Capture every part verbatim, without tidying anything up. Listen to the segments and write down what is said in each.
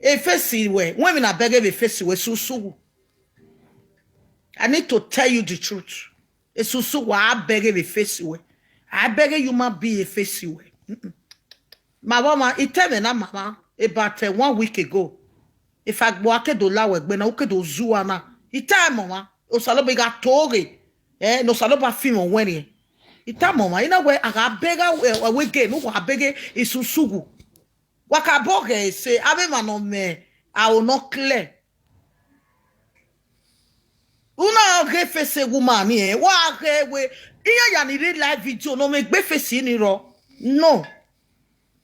efesi wẹ, wẹ emwi na bẹghe vbe efesi wẹ, Esusughu. I need to tell you the truth. Esusughu, a bẹghe vbe efesi wẹ. A bẹghe human being efesi wẹ. Mm-mm. Ma vbe ọmwa, I te mwẹ na ma mwa about, eh, one week ago. Efa gbe uwa ke do la wẹ egbe na, u ke do zu uwa na. I ta ẹmwẹ ọmwa, Osanobua gha to ghe, eh, ne Osanobua fi mwẹ ọwẹnrhiẹn. I tama ọmwa, I na wẹ a gha bẹghe, eh, ẹvbo ege ne uwa bẹghe Esusughu. Wa ka bọ ghẹ ẹse, avbe emwa ne ọ mwẹ aro ne ọ clear. U na ghe efesi woman ni, eh, wa ghe wẹ, iran ya ni rre live video ne ọ mwẹ egbe efesi ni rrọọ. No.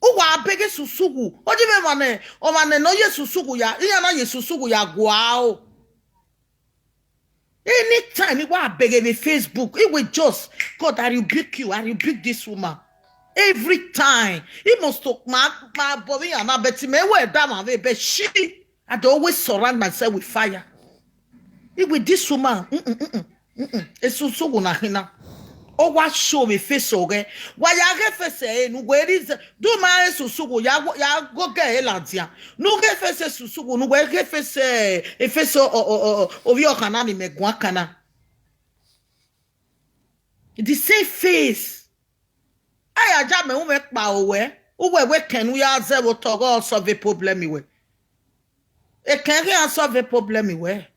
Uwa bẹghe Esusughu. Ọ di mwẹ ọmwa nẹ, ọmwa nẹ ne ọ ye Esusughu ya, iran na ye Esusughu ya guaro. Anytime I wa bẹghe vbe Facebook, I will just, "God, I rebuke you, I rebuke this woman." Every time. I must to ma, ma bọ vbe iran na, but mẹ wẹ da ma vbe, but she, I dey always surround myself with fire. I will this woman, mm-mm, mm-mm, mm-mm. Esusughu na khin na. Ọ wa show vbe efesi ọghẹ. Wa ya ghe efesi ẹre ne uwẹ reason, do ma Esusughu ya wo, ya go ghe ẹre ladian. Ne u ghe efesi Esusughu, ne uwẹ ghe efesi, efesi o, o, o, o, ovbi ọkhan na ni mẹ guan kan na. The same face. A ya ja mẹ ru mwẹ kpao wẹ. Uwẹ wẹ ekẹn ne u ya zẹ vbe otọ ọghe ọ solve problem wẹ. Ekẹn khian solve problem wẹ.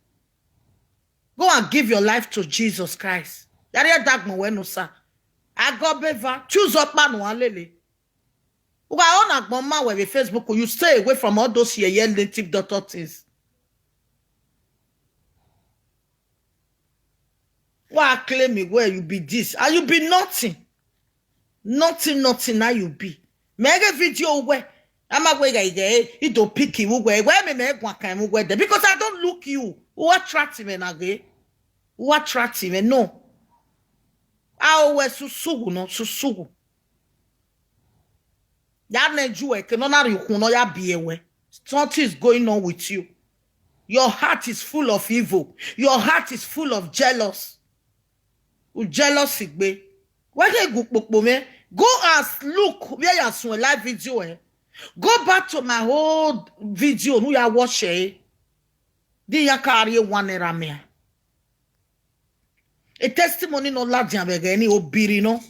Go and give your life to Jesus Christ. Ya rhie ẹdagbọn wẹ ne Osa. A gọ be eva, choose ọkpa ne uwa lele. Uwa ọ na agbọn ma wẹ vbe Facebook, you stay away from all those yeye native doctor things. Wa claim me where you be this, and you be nothing. Nothing, nothing, now you be. Mẹ ghe video wẹ, a ma wẹ gha ighe, I do pick you wẹ, wẹ mẹ mẹ guan kan mu wẹ dẹ, because I don't look you. U attract me na ghe. U attract me, no. A o wẹ Esusughu nọ, Esusughu. Ya nẹ ju ẹre ke ne ọ na rhie ukhun ne ọ ya biẹ wẹ. Something is going on with you. Your heart is full of evil. Your heart is full of jealous. U jealous igbe. Wẹ khe gu kpokpo mwẹ. Go and look where you are suẹn live video, eh. Go back to my old video ne u ya watch, eh. Di ya ka rhie one naira mẹ. A testimony nọ ladian vbe ẹghẹ ni, obiri nọ.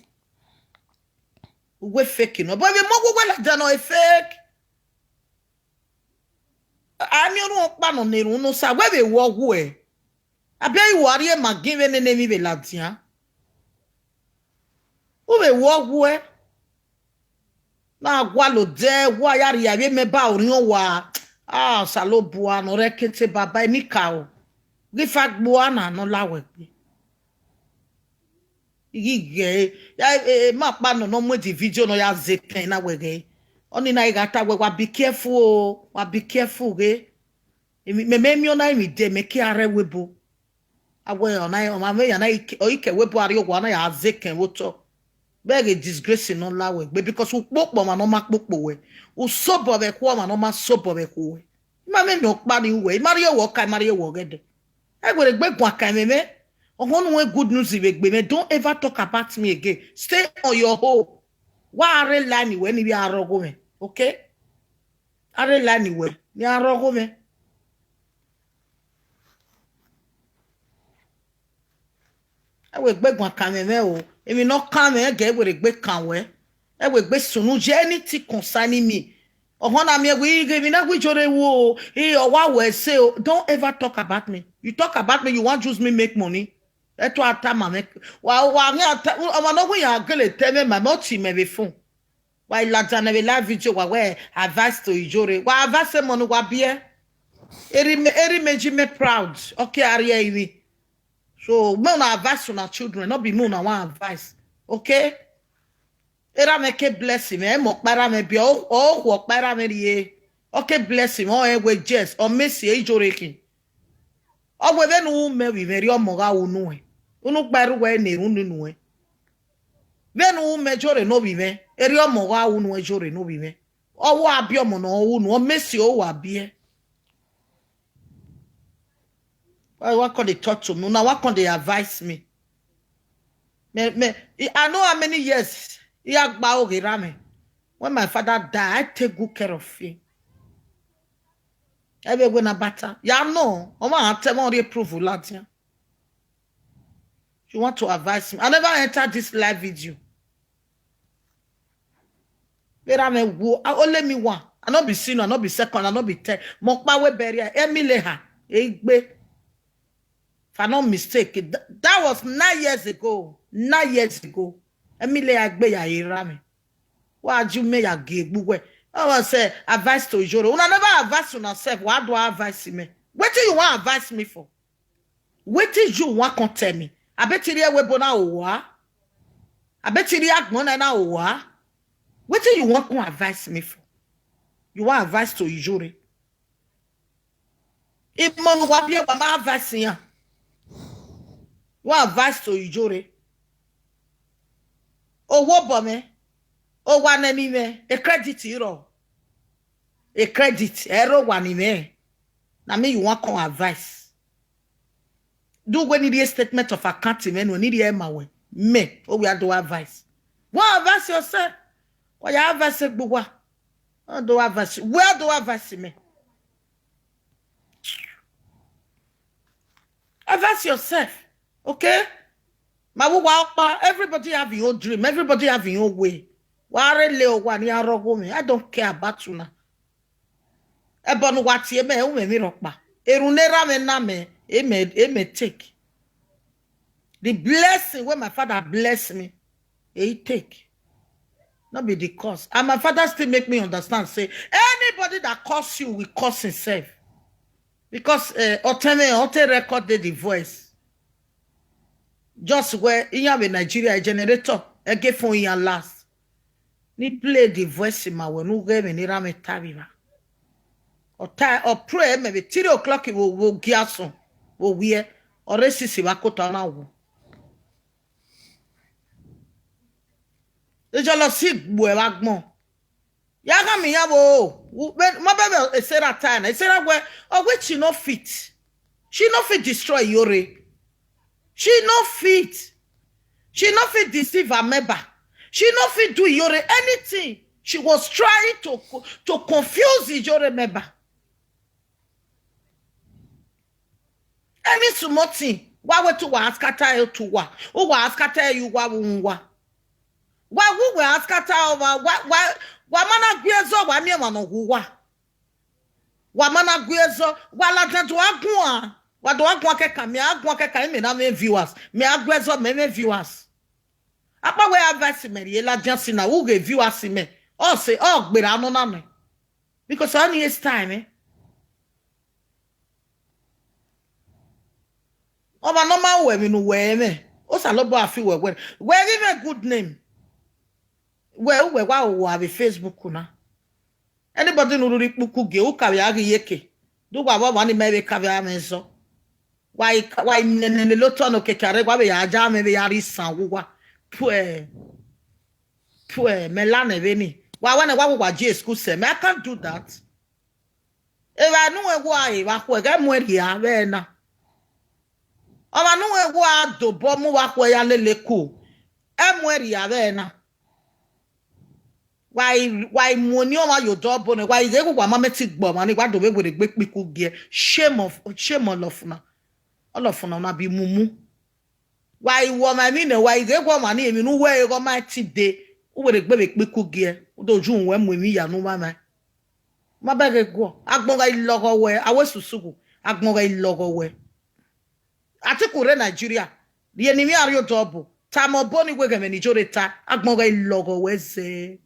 Uwẹ fake nọ. But vbe mọ uwẹ ladian nọ, e fake. A miẹn orhunmwu ọkpa nọ ne erhunmwu ne Osa, wẹ vbe wọ wuẹ. Abẹ i wa rhie magin vbe nene emwi vbe ladian. U vbe wọ wuẹ. Na gualọ odẹ, wa ya rhie avbe mẹ ba orhiọn wa. Ah, Osanobua ne ọ rre ẹkete baba, enikaro. Ghi fa gbe uwa na ne ọ la wẹ gbe. I ghi ghẹ, ya, e, e, ma kpa nọ ne ọ mu the video ne ọ ya zẹ ekẹn na wẹ ghẹ. Ọnii na i gha ta wẹ, wa be careful o, wa be careful ghe. Emwi, mẹ, mẹ miẹn ọna emwi dẹ, mẹ ke a rre ẹvbo ebo. A wẹ ọna, ọmwa mwẹ ya na, ọ i ke ẹvbo ebo a rrie owa na ya zẹ ekẹn vbe otọ. Vbe ghe disgrace ne ọ la wẹ gbe, because u kpokpo ọmwa ne ọ ma kpokpo wẹ. U sobọ vbe ẹkhuo ọmwa ne ọ ma sobọ vbe ẹkhuo wẹ. I ma mwẹ emwi ọkpa ni uwẹ, I ma rhie wẹ ọka, I ma rhie wẹ ọghẹdẹ. Ẹ wẹ rhe egbe guan kan ẹmwẹ mwẹ. Ọghọ ne u wẹ good news vbe egbe mwẹ, don't ever talk about me again. Stay on your own. Wa rre line wẹ ne I vbe a rrọọ ọghomwẹ, okay? A rre line wẹ ne I a rrọọ ọghomwẹ. Ẹ wẹ egbe guan kan mwẹ mwẹ o. Emwi ne ọ kan mwẹ, ẹgẹ ẹ wẹ rhe egbe kan wẹ. Ẹ wẹ egbe sunu ye anything concerning me. Ọghọ na miẹn wẹ ighe emwi na wẹ Ijore wu o, e, ọ wa wẹ ẹse o. Don't ever talk about me. You talk about me, you want use me make money. Ẹ to a tama mwẹ. Wa, wa ghi a ta, ọmwa ne ọ wẹ ya gele tẹ mwẹ ma, mẹ ọ ti mẹ vbe phone. Wa i ladian nẹ vbe live video, wa wẹ advice to Ijore. Wa advice emọ ne uwa biẹ. Erha imẹ, erha imẹ ji mẹ proud. Ọ ke a rhie ẹre emwi. So, mẹ una advice una children, no be me una wan advice. Okay? Erha mwẹ ke bless mwẹ, emọ ọkpa erha mwẹ biẹ, ọ, ọ okhuo ọkpa erha mwẹ rhie. Ọ ke bless mwẹ, ọ rẹn wẹ yes, ọ mẹ si Ijore khin. Ọ wẹ vbene u ru mẹ vbe mwẹ, erriọ ọmọ gha ru nuẹn. Unu gba erha uwẹ ne erha unu nuẹn. Vbene u ru mẹ Ijore ne ovbi mwẹ, erriọ ọmọ gha ru nuẹn Ijore ne ovbi mwẹ. Ọ wa biẹ ọmọ ne ọ ru nuẹn, ọ mẹ si ọ wa biẹ. Why you wan come dey talk to me? Una wan come dey advise me. Me, me, I, I know how many years I a gba oghe erha mwẹ. When my father die, I take good care of him. Ẹ vbe wẹ ne a bata. Ya nọ, ọmwa a tẹ mwẹ ọ rhie proof ladian. You want to advise me? I never enter this live video. Vbe erha mwẹ wo, a, only me one. I no be senior, I no be second, I no be third. Mẹ ọkpa wẹ bẹrriẹ, Emile ha, egbe. If I no mistake, th-, that was nine years ago. Nine years ago. Emile ha egbe ya erha mwẹ. Wa ju mẹ ya gie egbe uwẹ. I was say advice to Iyore. Una never advise una self. Wa do advise me. Wetin you wan advise me for? Wetin you wan come tell me? Abeti rhie ẹvbo ebo na ro wa? Abeti rhie agbọn na na ro wa? Wetin you wan come advise me for? You wan advice to Iyore? Imọ ne uwa biẹ, wa ma advise iran. Wa advice to Iyore. Owo obọ mwẹ, owa nẹ ni mwẹ, e credit rrọọ. E credit, ẹ rre owa ni mwẹ. Na me you wan come advise. Do wẹ ne I rhie statement of account mwẹ nuẹn, ne I rhie ma wẹ. Mẹ, ovbi a do advise. Wa advise yourself. Wa ya advise egbe uwa. A do advise, wẹ a do advise mẹ. Advise yourself, okay? Ma vbe uwa ọkpa, everybody have your own dream, everybody have your own way. Wa rre le owa ni a rre ọghe mwẹ, I don't care about una. Ẹbọ ne uwa tie mẹ, u mwẹ emwi rhọkpa. Erhunmwu ne erha mwẹ na mẹ, e mẹ, e mẹ take. The blessing wey my father bless me, e I take. No be the curse. And my father still make me understand say anybody that curse you will curse himself. Because, eh, ọtẹn mwẹ, ọ te record the voice. Just where iran vbe Nigeria, a generator, ẹge phone iran last. Ne I play the voice ma wẹ ne u ghẹ ẹmwẹ ne erha mwẹ ta vbe evba. Ọ ta, ọ pray mẹ vbe three o'clock vbe, vbe ogiasọn, vbe owiẹ, ọ rre sisi vbe akota na wu. Ejọlọ si gbuẹ vbe agbọn. Ya gha miẹn iran vbo, u-, vbe, ma bẹghe Sarah ta na. Sarah wẹ, ọ wẹ she no fit. She no fit destroy Iyore. She no fit. She no fit deceive her member. She no fit do Iyore anything. She was trying to co-, to confuse Iyore member. Any small thing, wa wẹ te uwa scatter ẹ, te uwa, uwa scatter ẹ ye uwa vbe uhunmwu uwa. Wa wu uwẹ a scatter ọmwa, wa, wa, wa ma na gu ẹzọ, wa miẹn emwa ne ọ wu uwa. Wa ma na gu ẹzọ, wa ladian do a guan, wa do a guan kẹkan, mẹ a guan kẹkan, mẹ na mwẹ viewers, mẹ a gu ẹzọ, mẹ mwẹ viewers. Akpawẹ advice mẹ rhie ladian si na, u ghe viewers mẹ, ọ sẹ, ọ gberra nọ na nẹ. Because ọni e style mẹ. Ọmwa ne ọ ma ru emwi ne uwẹ mwẹ, Osanobua fi uwẹ wẹ, wẹ ghi mwẹ good name. Wẹ, uwẹ wa ru owa vbe Facebook na. Anybody ne u rhirhi kpuku gie, u ka vbe a ghi ye eke. Do wa vbe ọmwa ni ma vbe ka vbe a mwẹ zọ. Wa i ka, wa i nene lele otọ ne okiekie a rre, wa vbe ya ja mwẹ vbe ya rhie isan vbe uwa. Puẹ, puẹ, mẹ la nẹ vbene. Wa wẹ nẹ wa vbe uwa je school sẹ mẹ, I can't do that. Evba ne uwẹ wa re vbe akhuẹ, ghẹ muẹn rhia vbe ẹna. Ọmwa ne uwẹ wa dobọ mu vbe akhuẹ ya lele ku, ẹ muẹn rhia vbe ẹna. Wa i, wa i mu eni ọmwa ye odọ ọbo nẹ, wa i ghe wa ma mẹ ti gbe ọmwa ni, wa do vbe werriegbe kpiku gie. Shame of, shame all of una. All of una, una be mumu. Wa i ru ọmwa emwi nẹ, wa i ghe wa ọmwa ni emwi ne uwẹ ẹghẹ ọ ma ti de, u werriegbe vbe kpiku gie, u do ju wẹ mu emwi ya ne u mwamwa. Ma bẹghe guọ, agbọn gha i lọghọ wẹ, a wẹ susughu, agbọn gha i lọghọ wẹ. Atiku rre Nigeria, rhie ne imẹ a rrie odọ ọbo, tama ọbo ni wẹ ghẹ ẹmwẹ ne Iyore ta, agbọn gha i lọghọ wẹ zẹ.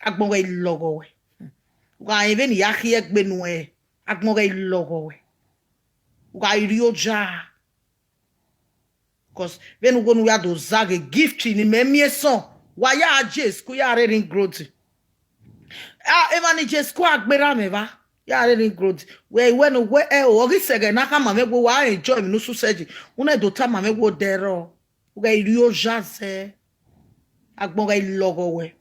Agbọn gha i lọghọ wẹ. Wa rẹn vbene I ya khiẹ egbe nuẹn, agbọn gha i lọghọ wẹ. Wa i rri oja. Because vbene uwu ne u ya do zaghe gift ni mẹ miẹn sọn, wa ya je school ya rre Ring Road. Ah, emwa ni je school a gberra mwẹ evba, ya rre Ring Road. Wẹ iwẹ ne uwẹ ẹ o, ọ ghi sẹ ẹghẹ ne a khama mwẹ wẹ wa enjoy emwi ne u susẹ yi, u na do tama mwẹ wẹ odẹ rrọọ. U ghẹ i rri oja zẹ, agbọn ghẹ i lọghọ wẹ.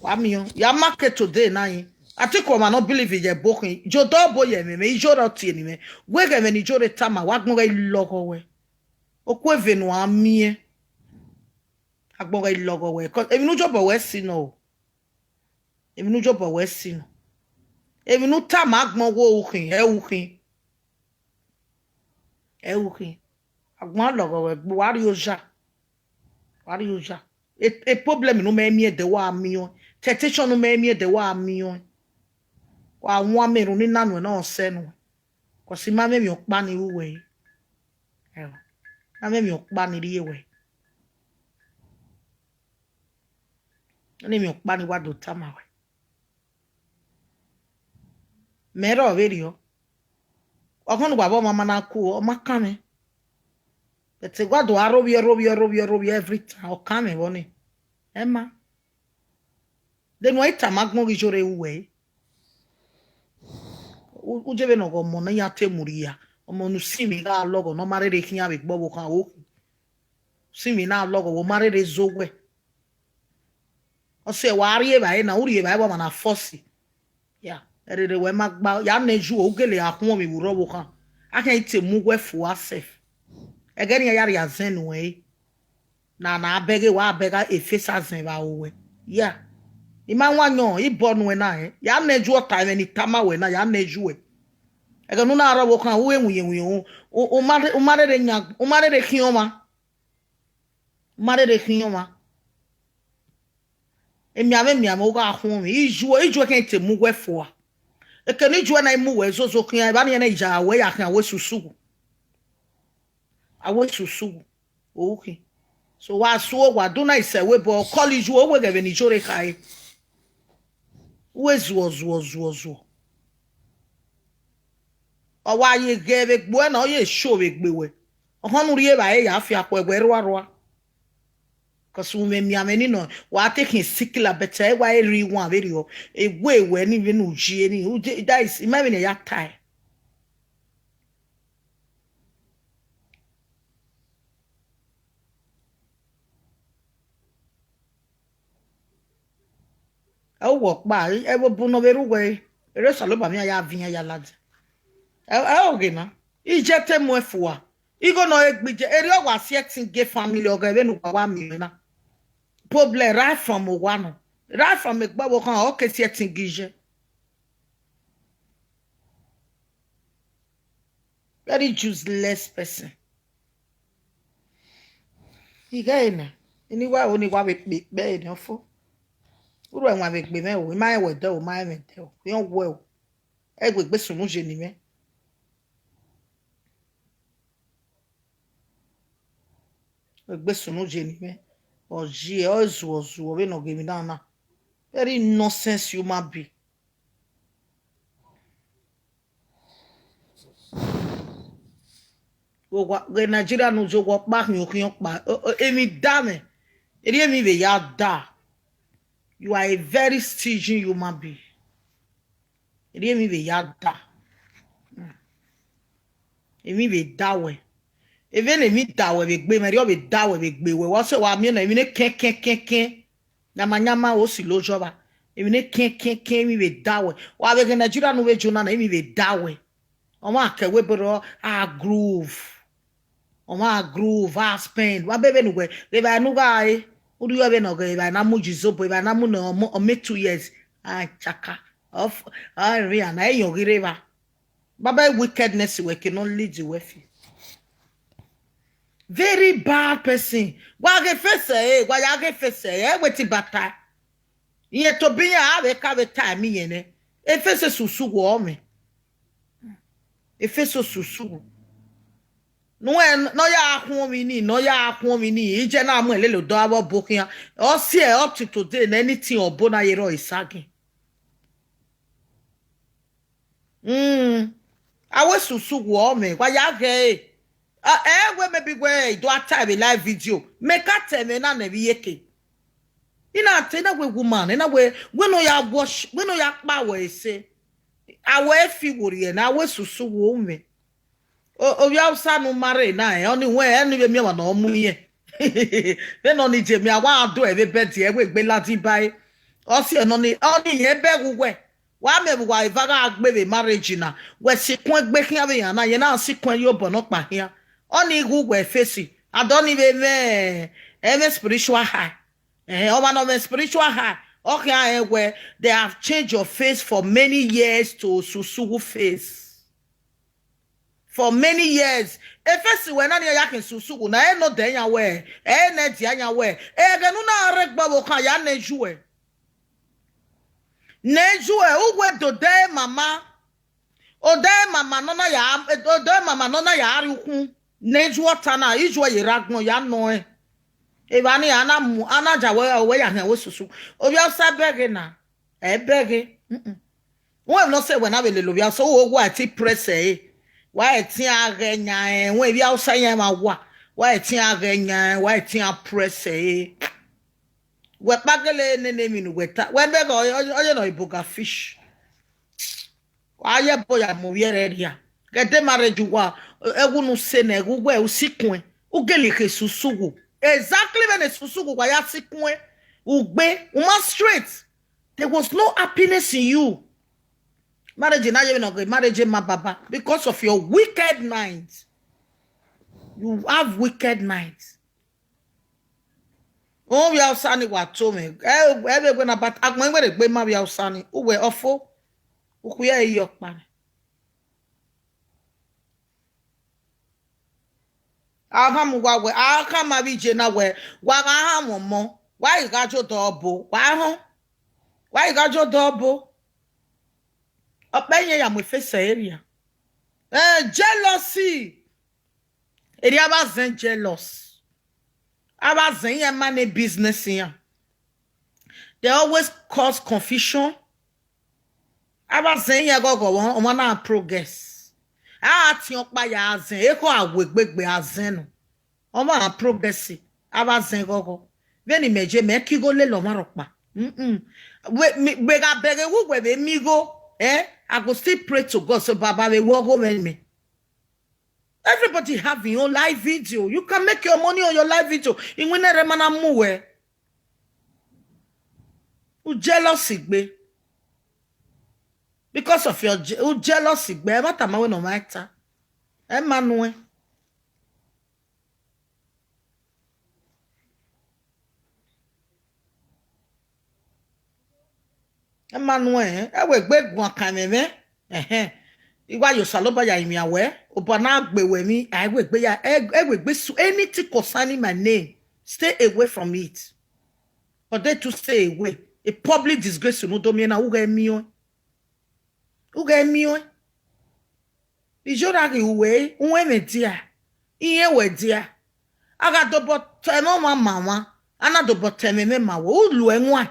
Wa miẹn, ya ma ke today na yin. Atiku ọmwa ne ọ believe ye ẹbokhin, je odọ ọbo ye ẹmwẹ mwẹ, Iyore ọ tie ne mwẹ. Wẹ ghẹ ẹmwẹ ne Iyore tama, wa agbọn ghẹ i lọghọ wẹ. Okuo eve ne uwa miẹn, agbọn ghẹ i lọghọ wẹ. 'Cause emwi ne u jobọ wẹ si nọ o. Emwi ne u jobọ wẹ si nọ. Emwi ne u tama agbọn wo u khin, ẹ u khin. Ẹ u khin. Agbọn lọghọ wẹ gbe, wa rrie oya. Wa rrie oya. E, e problem ne u mẹ miẹn dẹ wa miẹn ọẹn. Temptation ne u mẹ miẹn dẹ wa miẹn ọẹn. Wa wan amẹ erhunmwu na nuẹn ne ọ sẹ nuẹn. Cause I ma mwẹ emwi ọkpa ni ru wẹ. Ẹo. I ma mwẹ emwi ọkpa ni rrie wẹ. Ọnii emwi ọkpa ni wa do tama wẹ. Mẹ rrọọ vberriọ. Ọghọn ne uwa vbe ọmwa ma na ku, ọ ma kan mwẹ. But I wa do a rhovbiẹ, rhovbiẹ, rhovbiẹ, rhovbiẹ every time, ọ kan mwẹ vbọ nii. Ẹ ma. De ne u i tama agbọn ghi yore ru wẹ. U, u je vbene ọ ghe ọmọ ne iran te mu rhia, ọmọ ne usinmwi gha lọghọ ne ọ ma rherhe khian vbe egbe ọvbokhan ro. Usinmwi na lọghọ, wẹ ọ ma rherhe zẹ owẹ. Ọ sẹ wa rrie evbare na, u rrie evbare vbe ọmwa na force. Ya, ẹrherhe wẹ ma gba, ya nẹ yu, u gele a khuọnmwi vbe urrọ ọvbokhan. A khian i te mu uwẹ fua sef. Ẹghẹ ne iran ya rhie azẹn nuẹn re. Na, na bẹghe wa bẹghe efesa azẹn vbe aro wẹ. Ya. I ma wan yọn, I bọ nuẹn na rẹn. Ya nẹ yu ọta ẹmwẹ ne I tama wẹ na, ya nẹ yu ẹ. Ẹghẹ ne u na rre ọvbokhan, u he winna winna, u, u, u ma rhe, u ma rherhe yan, u ma rherhe khian ọmwa. U ma rherhe khian ọmwa. Emianmwẹ emianmwẹ u gha khuọnmwi, ijuẹ, ijuẹ khian i te mu uwẹ fua. Eke ne ijuẹ na i mu uwẹ zozo khian, evba ni ẹnẹ ya wẹ ya khian wẹ susughu. A wẹ susughu, o khin. So wa suo, wa do na isẹ wẹ bọ, ọ kọlọ ijuẹ, u wẹ ghẹ vbene iyore khare. Uwẹ zuọ, zuọ, zuọ, zuọ. Ọ wa ye ghẹ vbe egbe uẹ na, ọ ye sho vbe egbe wẹ. Ọhọn ne u rrie evbare ya fi akhuẹ wẹ rua rua. Cause u mwẹ mianmwẹ ni nọ, wa te khian sikila, but ẹ wa rri wan vberriọ, ewe wẹ ni vbene u ye ni, u je, that is, I ma vbene ya tae. Ẹ, uwẹ ọkpa, ẹ vbe bu ne ọ vbe rre uwẹ, erha Osanobua mwẹ iran ya viọ iran ya ladian. Ẹ, ẹ, oghe na, iye te mu ẹn fua. Igho ne ọ re gbe iye, erriọ wa si ẹtin gie family ọghẹ vbene uwa wa miẹn na. Problem right from owa nọ, right from egbe ọvbokhan, ọ ke si ẹtin gie iye. Very useless person. Ighẹ na, eni wa ro ni wa vbe kpe ikpẹ ne ọ fo. U ru ẹwaẹn vbe egbe mwẹ o, I ma rẹn wẹ dẹ o, I ma rẹn mwẹ dẹ o, rhiọn wẹ o. Ẹ wẹ egbe sunu ye ne imẹ. Egbe sunu ye ne imẹ. Ọ ye, ọ zuọ zuọ vbene ọ ghe emwi na na. Very nonsense human being. Owa ghe Nigeria ne u ye owa ọkpa khian okhian ọkpa, o, o, emwi da mwẹ, erriọ emwi vbe ya da. You are a very stingy human being. Erriọ emwi vbe ya da. Emwi vbe da wẹ. Evbene emwi da wẹ vbe egbe mwẹ, erriọ vbe da wẹ vbe egbe wẹ. Wa sẹ wa miẹn na, emwi ne kẹn kẹn kẹn kẹn. Nyama nyama o si lo yọ vba. Emwi ne kẹn kẹn kẹn emwi vbe da wẹ. Wa vbe ghe Nigeria ne u vbe ye na na, emwi vbe da wẹ. Ọmwa kẹ wẹ bro, a groove. Ọmwa a groove, a spend. Wa bẹbẹ ne uwẹ, evbare ne u gha re, u rhie vbene ọ ghe evbare na mu yi zobo, evbare na mu ne ọmọ, ọmọ two years. A chaka. Of, a ri ana, eyọn ghi rre evba. Baba wickedness wẹ ke nọ lead wẹ fi. Very bad person. Wa ghe face ẹre, wa ya ghe face ẹre, ẹ wẹ te bata. Iyẹn tobọ iran a vbe ka vbe ta ẹmwẹ iyẹn nẹ. Efeso susu wọ mwẹ. Efeso susu. Nuẹn ne ọ ya khuọnmwi ni, ne ọ ya khuọnmwi ni, iye na mu ẹn lele odọ avbe ọbo khian. Ọ si ẹre up to today ne anything ọbo na ye rrọọ esagiẹn. Mm. A wẹ susu wọ mwẹ, wa ya ghẹ ẹre. Ẹ, ẹ wẹ maybe wẹ I do a ta vbe live video. Mẹ ka ta ẹmwẹ na nẹ vbe iyeke. I na te na wẹ woman, na wẹ, wẹ ne ọ ya wash, wẹ ne ọ ya kpa wẹ ese. A wẹ fi wo rhie na, a wẹ susu wọ mwẹ. O, ovbi Hausa ne u ma rre na, ẹ, ọni wẹ, ẹ ni vbe miẹn ọmwa ne ọ mu irẹn. Vbene ọni je miẹn, a wa do ẹvbe bed, ẹ wẹ egbe ladian ba ẹre. Ọ si ẹre ne ọni, ọni irẹn bẹghe uwẹ. Wa miẹn vbe uwa eva gha gbe vbe marriage na, wẹ sikun egbe khian vbe iran na, yẹn na sikun ẹre ye obọ nọkpa khian. Ọni ghe uwẹ face, and ọni vbe mwẹ, ẹ, mwẹ spiritual high. Eh, ọmwa ne ọ mwẹ spiritual high, Ọ khian rẹn wẹẹ they have changed your face for many years to Susughu face. For many years. E face wẹ na ni ya khin Susughu na, ẹ nọ dẹ yan wẹ, ẹ nẹ dia yan wẹ. Ẹghẹ ne u na rre egbe ọvbokhan ya nẹ yu ẹ. Nẹ yu ẹ, uwẹ do dẹ mama. Odẹ mama nọ na ya, odẹ mama nọ na ya rrie ukhun. Nẹ yu ọta na, iyuẹ ye rre agbọn ya nọ ẹn. Evba ni a na mu, a na ja wẹ, wẹ ya khian wẹ Susu. Ovbi Hausa bẹghe na. Ẹ bẹghe. Mm-mm. Wẹ nọ sẹ wẹ na vbe lele ovbi Hausa, wo wa ti press ẹre. Wa ẹtin a ghẹ yan ẹn, wẹ ivbi Hausa yan ma wa. Wa ẹtin a ghẹ yan ẹn, wa ẹtin a press ẹre. Wẹ kpagele nene emwi ne uwẹ ta. Wẹ bẹghe ọ, ọ, ọ ye nọ iboga fish. Wa ye ẹbọ ya mu ovbi ẹre rria. Ghẹ de marriage uwa, ẹwu ne u se nẹ, ẹghẹ uwẹ u si kuẹn. U gele khe Susughu. Exactly vbene Susughu wa ya si kuẹn. Ugbe, u ma straight. There was no happiness in you. Marriage na ye vbene ọ ghe marriage ma baba because of your wicked mind. You have wicked mind. Ovbi Hausa ni wa to mwẹ. Ẹ, ẹ vbe wẹ na, but agbọn iwẹrẹ egbe ma ovbi Hausa ni. Uwẹ ọfo. Ukhue ẹre ye ọkpa mwẹ. A khama uwa wẹ, a khama avbe iye na wẹ, wa gha hama ọmọ, wa i gha jodọ ọbo, wa họn, wa i gha jodọ ọbo. Ọkpa iye ya mu efesa ẹre rria. Eh, jealousy. Erriọ avbe azẹn jealous. Avbe azẹn iran ma ne business iran. They always cause confusion. Avbe azẹn iran ghọghọ, ọmwa na progress. A tiẹn ọkpa ya azẹn, ekhọe a wegbe gbe azẹn nọ. Ọmwa na progress, avbe azẹn ghọghọ. Vbene imẹ ye, mẹ ke igho lele ọmwa rhọkpa. Mm-mm. Wẹ, mi, wẹ gha bẹghe vbe uwẹ vbe miẹn igho, eh? I go still pray to God, so Baba vbe wẹ ọghọ mwẹ mẹ. Everybody have your own live video. You can make your money on your live video. Iwinna rẹ ma na mu wẹ. U jealous gbe. Because of your je-, u jealous gbe. Ẹ ma tama wẹ ne ọ ma ta. Ẹ ma nuẹn. Ẹ ma nuẹn, ẹ wegbe guan kan ẹmwẹ mwẹ. Ẹhẹn. I wa ye Osanobua ya rinmwian wẹ, obọ na gbe wẹ emwi, a i wegbe ya, ẹ, ẹ wegbe su anything concerning my name. Stay away from it. But they to stay away. A public disgrace ne u do miẹn na, u ghẹ miẹn ọẹn. U ghẹ miẹn ọẹn. Iyora ghi ru wẹ, u ru ẹmwẹ dia, irẹn wẹ dia. A gha dobọ ta ẹmwẹ ọmwa ma mwa, a na dobọ ta ẹmwẹ mwẹ ma wẹ, u lu ẹwaẹn.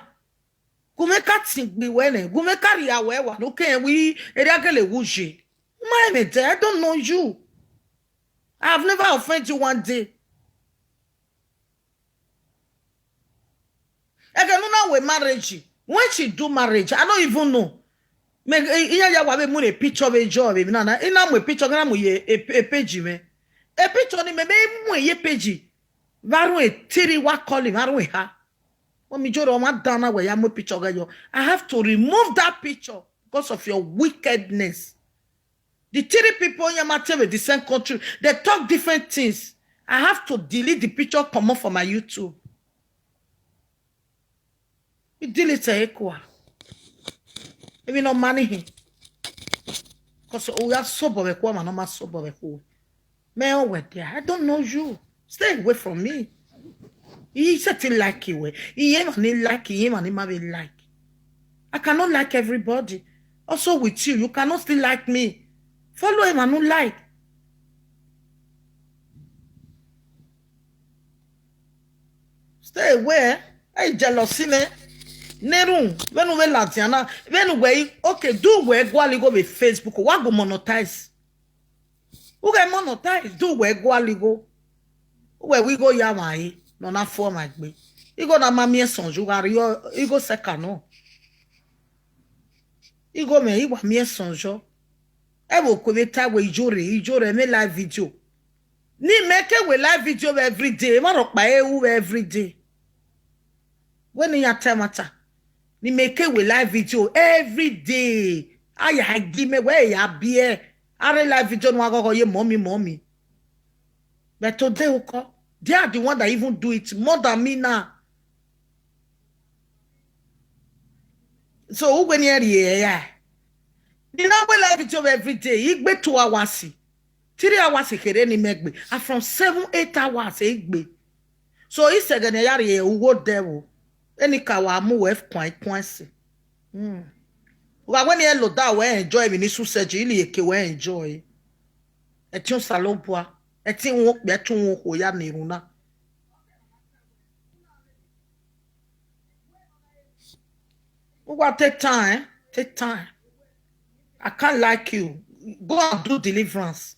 Gu mwẹ ka tin gbe wẹ nẹ, gu mwẹ ka rhia wẹ wa, ne u kẹ rẹn wẹ erriọ a gele wu ye. U ma rẹn mwẹ dia, I don't know you. I have never offend you one day. Ẹghẹ ne u na wẹ marriage, when she do marriage, I don't even know. Mẹ, i, iran ya wa vbe mu ne picture vbe jọ vbe emwi na na, I na mu picture, I na mu ye e, e page mwẹ. E picture ni mẹ, mẹ mu ye page. Vbe arun etiri wa call him, vbe arun eha. Wẹ mi joro ọmwa dan na wẹ ya mu picture ghẹ yọ. I have to remove that picture because of your wickedness. The three people in Yamate with the same country, they talk different things. I have to delete the picture, comot for my YouTube. I delete ẹre kua. Emwi ne ọ ma ni hin. Because u ya sobọ vbe ẹkhuẹ, ọmwa ne ọ ma sobọ vbe ẹkhuẹ. Mẹ ọ wẹ dia, I don't know you. Stay away from me. I sẹtin like wẹ. Iye emwa ni like, iye emwa ni ma vbe like. I cannot like everybody. Also with you, you cannot still like me. Follow emwa ne u like. Stay away. Ẹ jealousy nẹ. Nerun, vbene u vbe ladian na, vbene uwẹ i, okay, do uwẹ gualọ igho vbe Facebook, wa gu monetize. U ghẹ monetize, do uwẹ gualọ igho. Uwẹ wẹ igho ya mwa re, ne ọ na fu ọmwa egbe. Igho na ma miẹn sọn yo, gha rrie igho sẹka nọ. Igho mwẹ, I wa miẹn sọn yo. Ẹ vbe okue vbe ta wẹ iyore, iyore, mẹ live video. Ne imẹ ke wẹ live video vbe everyday, emwa rhọkpa ru vbe everyday. Wẹ ne iran ta ẹmwata. Ne imẹ ke wẹ live video everyday. A ya gi mẹ, wẹ ya biẹ. A rre live video ne uwa ghọghọ ye mọmi, mọmi. But today, Uko, they are the one that even do it more than me now. So uwẹ ne ẹ rhie ẹre ra? Ne I na wẹ live video every day, I gbe two hours, three hours kherhe ne I mẹ gbe. And from seven, eight hours I gbe. So I sẹ ẹghẹ ne I ya rhie ugho dẹ vbo. Enikaro a mu wẹ kuan ikuan ẹse. Hmm. Wa wẹ ne I loda wẹ enjoy emwi ni susẹ ji, ili eke wẹ enjoy. Ẹtin Osanobua, ẹtin wọn okpia, ẹtin wọn okhuo ya ne erhunmwu na. Uwa take time, eh? Take time. I can't like you. Go and do deliverance.